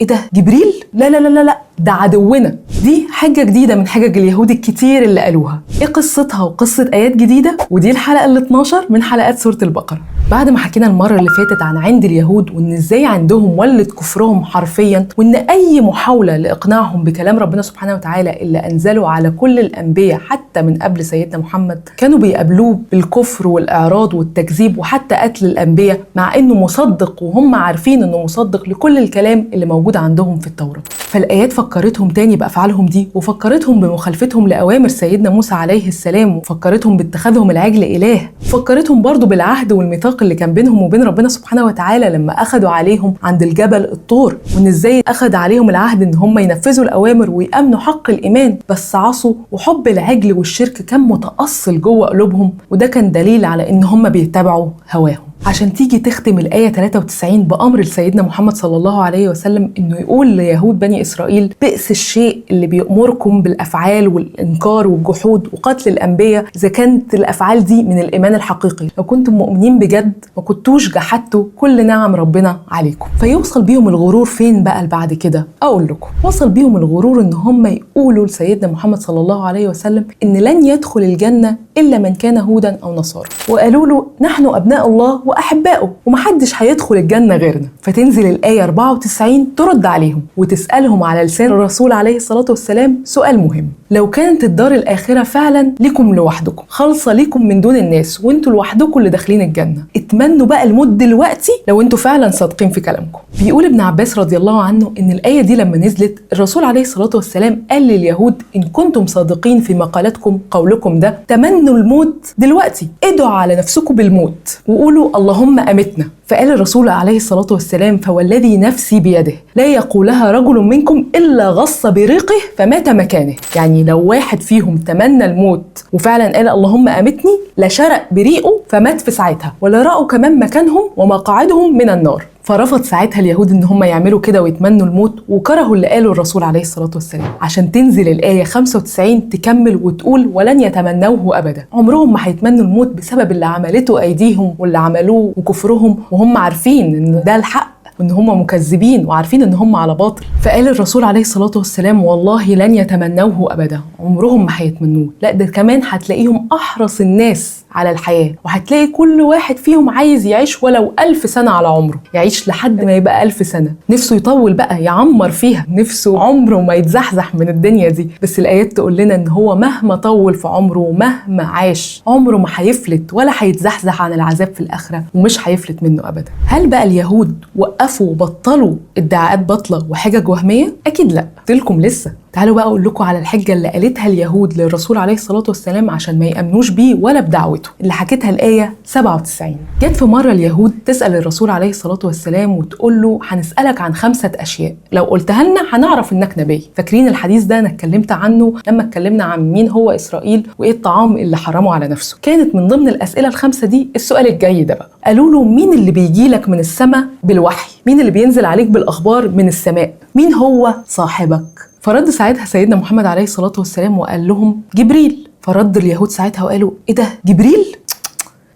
ايه ده جبريل؟ لا لا لا لا لا، ده عدونا. دي حاجة جديدة من حجج اليهود الكتير اللي قالوها. ايه قصتها وقصة آيات جديدة؟ ودي الحلقة ال 12 من حلقات سورة البقرة. بعد ما حكينا المرة اللي فاتت عن عند اليهود وان ازاي عندهم ولد كفرهم حرفيا، وان اي محاولة لاقناعهم بكلام ربنا سبحانه وتعالى اللي انزله على كل الانبياء حتى من قبل سيدنا محمد كانوا بيقابلوه بالكفر والاعراض والتكذيب وحتى قتل الانبياء، مع انه مصدق وهم عارفين انه مصدق لكل الكلام اللي موجود عندهم في التوراة. فالآيات فكرتهم تاني بأفعالهم دي، وفكرتهم بمخالفتهم لأوامر سيدنا موسى عليه السلام، وفكرتهم باتخاذهم العجل إله، وفكرتهم برضو بالعهد والميثاق اللي كان بينهم وبين ربنا سبحانه وتعالى لما أخدوا عليهم عند الجبل الطور، وإن إزاي أخد عليهم العهد إن هم ينفذوا الأوامر ويأمنوا حق الإيمان، بس عصوا، وحب العجل والشرك كان متأصل جوه قلوبهم، وده كان دليل على إن هم بيتبعوا هواهم. عشان تيجي تختم الآية 93 بأمر لسيدنا محمد صلى الله عليه وسلم إنه يقول ليهود بني إسرائيل: بئس الشيء اللي بيأمركم بالأفعال والإنكار والجحود وقتل الأنبياء إذا كانت الأفعال دي من الإيمان الحقيقي. لو كنتم مؤمنين بجد ما كنتوش جحدتوا كل نعم ربنا عليكم. فيوصل بيهم الغرور فين بقى بعد كده؟ أقول لكم، وصل بيهم الغرور إن هم يقولوا لسيدنا محمد صلى الله عليه وسلم إن لن يدخل الجنة إلا من كان هودا أو نصارى، وقالوا له نحن أبناء الله وأحبائه ومحدش هيدخل الجنة غيرنا. فتنزل الآية 94 ترد عليهم وتسألهم على لسان الرسول عليه الصلاة والسلام سؤال مهم: لو كانت الدار الآخرة فعلا لكم لوحدكم، خالصة لكم من دون الناس، وانتوا لوحدكم اللي داخلين الجنة، اتمنوا بقى الموت دلوقتي لو انتوا فعلا صادقين في كلامكم. بيقول ابن عباس رضي الله عنه ان الآية دي لما نزلت الرسول عليه الصلاة والسلام قال لليهود: إن كنتم صادقين في مقالتكم قولكم ده، تمنوا الموت دلوقتي، ادعوا على نفسكم بالموت وقولوا اللهم أمتنا. فقال الرسول عليه الصلاة والسلام: فوالذي نفسي بيده لا يقولها رجل منكم إلا غص بريقه فمات مكانه. يعني لو واحد فيهم تمنى الموت وفعلا قال اللهم أمتني لشرق بريقه فمات في ساعتها، ولا رأوا كمان مكانهم ومقاعدهم من النار. فرفض ساعتها اليهود ان هم يعملوا كده ويتمنوا الموت، وكرهوا اللي قاله الرسول عليه الصلاة والسلام. عشان تنزل الآية 95 تكمل وتقول: ولن يتمنوه أبدا. عمرهم ما هيتمنوا الموت بسبب اللي عملته أيديهم واللي عملوه وكفرهم، وهم عارفين ان ده الحق وان هم مكذبين وعارفين ان هم على باطل. فقال الرسول عليه الصلاة والسلام: والله لن يتمنوه أبدا، عمرهم ما هيتمنوه. لا ده كمان هتلاقيهم أحرص الناس على الحياة، وهتلاقي كل واحد فيهم عايز يعيش ولو 1000 سنة على عمره، يعيش لحد ما يبقى 1000 سنة، نفسه يطول بقى يعمر فيها، نفسه عمره ما يتزحزح من الدنيا دي. بس الآيات تقول لنا ان هو مهما طول في عمره ومهما عاش عمره ما هيفلت ولا هيتزحزح عن العذاب في الآخرة، ومش هيفلت منه أبدا. هل بقى اليهود وقفوا وبطلوا ادعاءات باطلة وحجج وهمية؟ أكيد لا، قلتلكم لسه. تعالوا بقى أقول لكم على الحجة اللي قالتها اليهود للرسول عليه الصلاة والسلام عشان ما يأمنوش بيه ولا بدعوته، اللي حكتها الآية 97. جت في مرة اليهود تسأل الرسول عليه الصلاة والسلام وتقول له: هنسألك عن 5 أشياء لو قلتها لنا هنعرف إنك نبي. فاكرين الحديث ده؟ أنا اتكلمت عنه لما اتكلمنا عن مين هو إسرائيل وإيه الطعام اللي حرمه على نفسه. كانت من ضمن الأسئلة ال5 دي السؤال الجاي ده بقى. قالوا له: مين اللي بيجي لك من السماء بالوحي؟ مين اللي بينزل عليك بالأخبار من السماء؟ مين هو صاحبك؟ فرد ساعتها سيدنا محمد عليه الصلاة والسلام وقال لهم: جبريل. فرد اليهود ساعتها وقالوا: ايه ده جبريل؟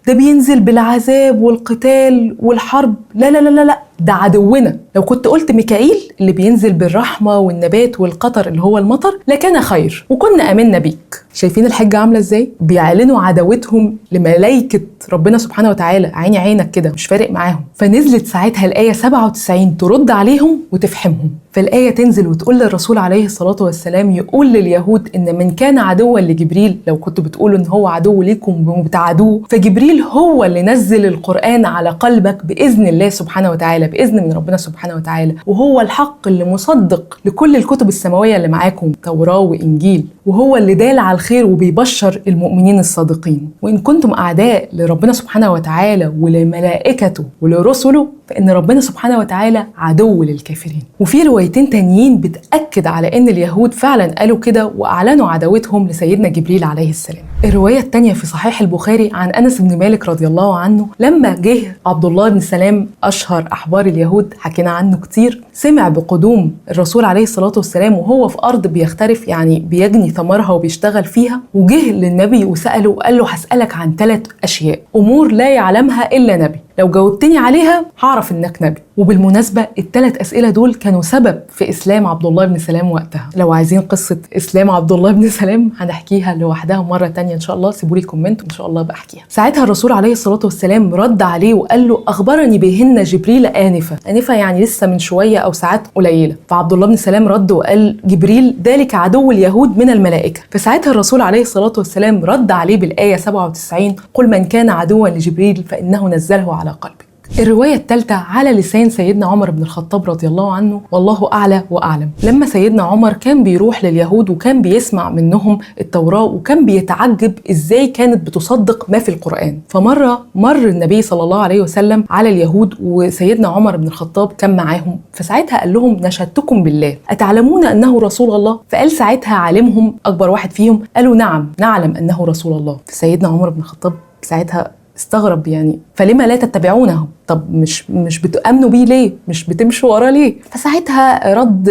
ده بينزل بالعذاب والقتال والحرب، لا لا لا لا، ده عدونا. لو كنت قلت ميكائيل اللي بينزل بالرحمة والنبات والقطر اللي هو المطر لكان خير وكنا آمنا بيك. شايفين الحجة عاملة ازاي؟ بيعلنوا عداوتهم لملائكة ربنا سبحانه وتعالى، عيني عينك كده، مش فارق معاهم. فنزلت ساعتها الآية 97 ترد عليهم وتفحمهم. فالآية تنزل وتقول للرسول عليه الصلاة والسلام يقول لليهود إن من كان عدوا لجبريل، لو كنتوا بتقولوا إن هو عدو ليكم وبتعادوه، فجبريل هو اللي نزل القرآن على قلبك بإذن الله سبحانه وتعالى، بإذن من ربنا سبحانه وتعالى، وهو الحق اللي مصدق لكل الكتب السماوية اللي معاكم، توراة وإنجيل، وهو اللي دال على الخير وبيبشر المؤمنين الصادقين. وإن كنتم أعداء لربنا سبحانه وتعالى ولملائكته ولرسله فإن ربنا سبحانه وتعالى عدو للكافرين. وفي روايتين تانيين بتأكد على إن اليهود فعلا قالوا كده وأعلنوا عداوتهم لسيدنا جبريل عليه السلام. الرواية التانية في صحيح البخاري عن أنس بن مالك رضي الله عنه، لما جه عبد الله بن سلام أشهر أحبار اليهود، حكينا عنه كتير، سمع بقدوم الرسول عليه الصلاة والسلام وهو في أرض بيخترف، يعني بيجني ثمرها وبيشتغل فيها، وجه للنبي وسأله وقال له: هسألك عن 3 أشياء، أمور لا يعلمها إلا نبي. لو جاوبتني عليها هعرف انك نبي. وبالمناسبة ال3 أسئلة دول كانوا سبب في إسلام عبد الله بن سلام وقتها. لو عايزين قصة إسلام عبد الله بن سلام هنحكيها لوحدها مرة تانية إن شاء الله، سيبوا لي comment وإن شاء الله بحكيها. ساعتها الرسول عليه الصلاة والسلام رد عليه وقال له أخبرني بهن جبريل آنفة، آنفة يعني لسه من شوية أو ساعات قليلة. فعبد الله بن سلام رد وقال جبريل ذلك عدو اليهود من الملائكة. فساعتها الرسول عليه الصلاة والسلام رد عليه بالآية 97 قل من كان عدوا لجبريل فإنه نزله على قلبك. الرواية الثالثة على لسان سيدنا عمر بن الخطاب رضي الله عنه، والله أعلى وأعلم. لما سيدنا عمر كان بيروح لليهود وكان بيسمع منهم التوراة وكان بيتعجب إزاي كانت بتصدق ما في القرآن. فمرة مر النبي صلى الله عليه وسلم على اليهود وسيدنا عمر بن الخطاب كان معاهم، فساعتها قال لهم نشدتكم بالله أتعلمون أنه رسول الله؟ فقال ساعتها عالمهم أكبر واحد فيهم قالوا نعم نعلم أنه رسول الله. فسيدنا عمر بن الخطاب ساعتها استغرب، يعني فلما لا تتبعونه؟ طب مش بتؤمنوا بيه ليه؟ مش بتمشوا وراه ليه؟ فساعتها رد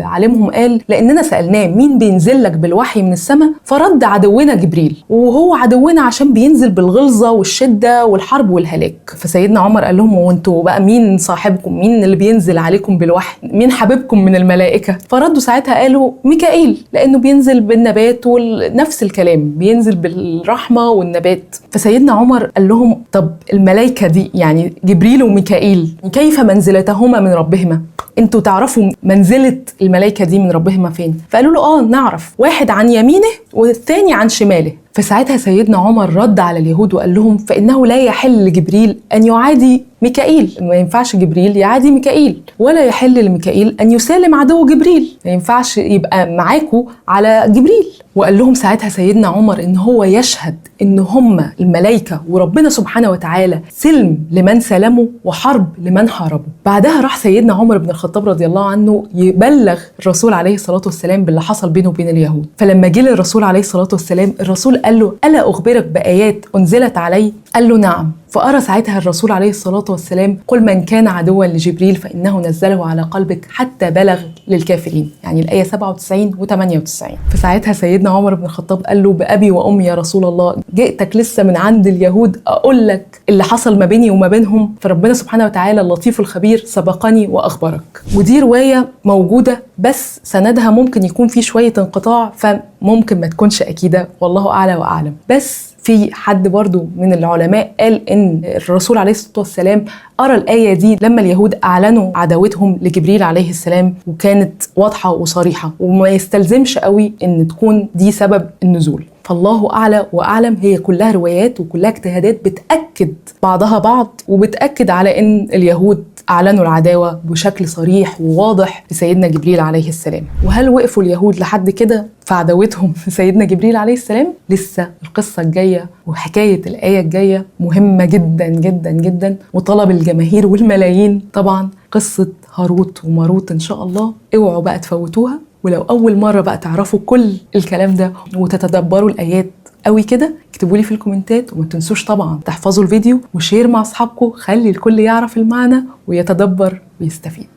عالمهم قال لاننا سالناه مين بينزل لك بالوحي من السماء؟ فرد عدونا جبريل، وهو عدونا عشان بينزل بالغلظه والشدة والحرب والهلاك. فسيدنا عمر قال لهم وانتوا بقى مين صاحبكم؟ مين اللي بينزل عليكم بالوحي؟ مين حبيبكم من الملائكة؟ فردوا ساعتها قالوا ميكائيل، لانه بينزل بالنبات ونفس الكلام، بينزل بالرحمة والنبات. فسيدنا عمر قال لهم طب الملائكة دي يعني جبريل وميكائيل كيف منزلتهما من ربهما؟ انتوا تعرفوا منزلة الملائكة دي من ربهما فين؟ فقالوا له نعرف، واحد عن يمينه والثاني عن شماله. فساعتها سيدنا عمر رد على اليهود وقال لهم فإنه لا يحل لجبريل أن يعادي ميكائيل، ما ينفعش جبريل يعادي ميكائيل، ولا يحل لميكائيل أن يسالم عدو جبريل، ما ينفعش يبقى معاكوا على جبريل. وقال لهم ساعتها سيدنا عمر إن هو يشهد إن هم الملائكة وربنا سبحانه وتعالى سلم لمن سلموا وحرب لمن حاربوا. بعدها راح سيدنا عمر بن الخطاب رضي الله عنه يبلغ الرسول عليه الصلاة والسلام باللي حصل بينه وبين اليهود. فلما جه للرسول عليه الصلاة والسلام الرسول قال له ألا أخبرك بآيات أنزلت علي؟ قال له نعم. فأرى ساعتها الرسول عليه الصلاة والسلام قل من كان عدوا لجبريل فإنه نزله على قلبك حتى بلغ للكافرين، يعني الآية 97 و98. فساعتها سيدنا عمر بن الخطاب قال له بأبي وأمي يا رسول الله، جئتك لسه من عند اليهود أقول لك اللي حصل ما بيني وما بينهم، فربنا سبحانه وتعالى اللطيف الخبير سبقني وأخبرك. ودي رواية موجودة بس سندها ممكن يكون فيه شوية انقطاع، فممكن ما تكونش أكيدة والله أعلى وأعلم. بس في حد برضو من العلماء قال إن الرسول عليه الصلاة والسلام قرأ الآية دي لما اليهود أعلنوا عداوتهم لجبريل عليه السلام، وكانت واضحة وصريحة وما يستلزمش قوي إن تكون دي سبب النزول. فالله أعلى وأعلم، هي كلها روايات وكلها اجتهادات بتأكد بعضها بعض، وبتأكد على إن اليهود أعلنوا العداوة بشكل صريح وواضح لسيدنا جبريل عليه السلام. وهل وقفوا اليهود لحد كده في عداوتهم لسيدنا جبريل عليه السلام؟ لسه القصة الجاية وحكاية الآية الجاية مهمة جدا جدا جدا، وطلب الجماهير والملايين طبعا قصة هاروت وماروت إن شاء الله. اوعوا بقى تفوتوها، ولو أول مرة بقى تعرفوا كل الكلام ده وتتدبروا الآيات قوي كده اكتبوا لي في الكومنتات، وما تنسوش طبعا تحفظوا الفيديو و share مع اصحابكم، خلي الكل يعرف المعنى ويتدبر ويستفيد.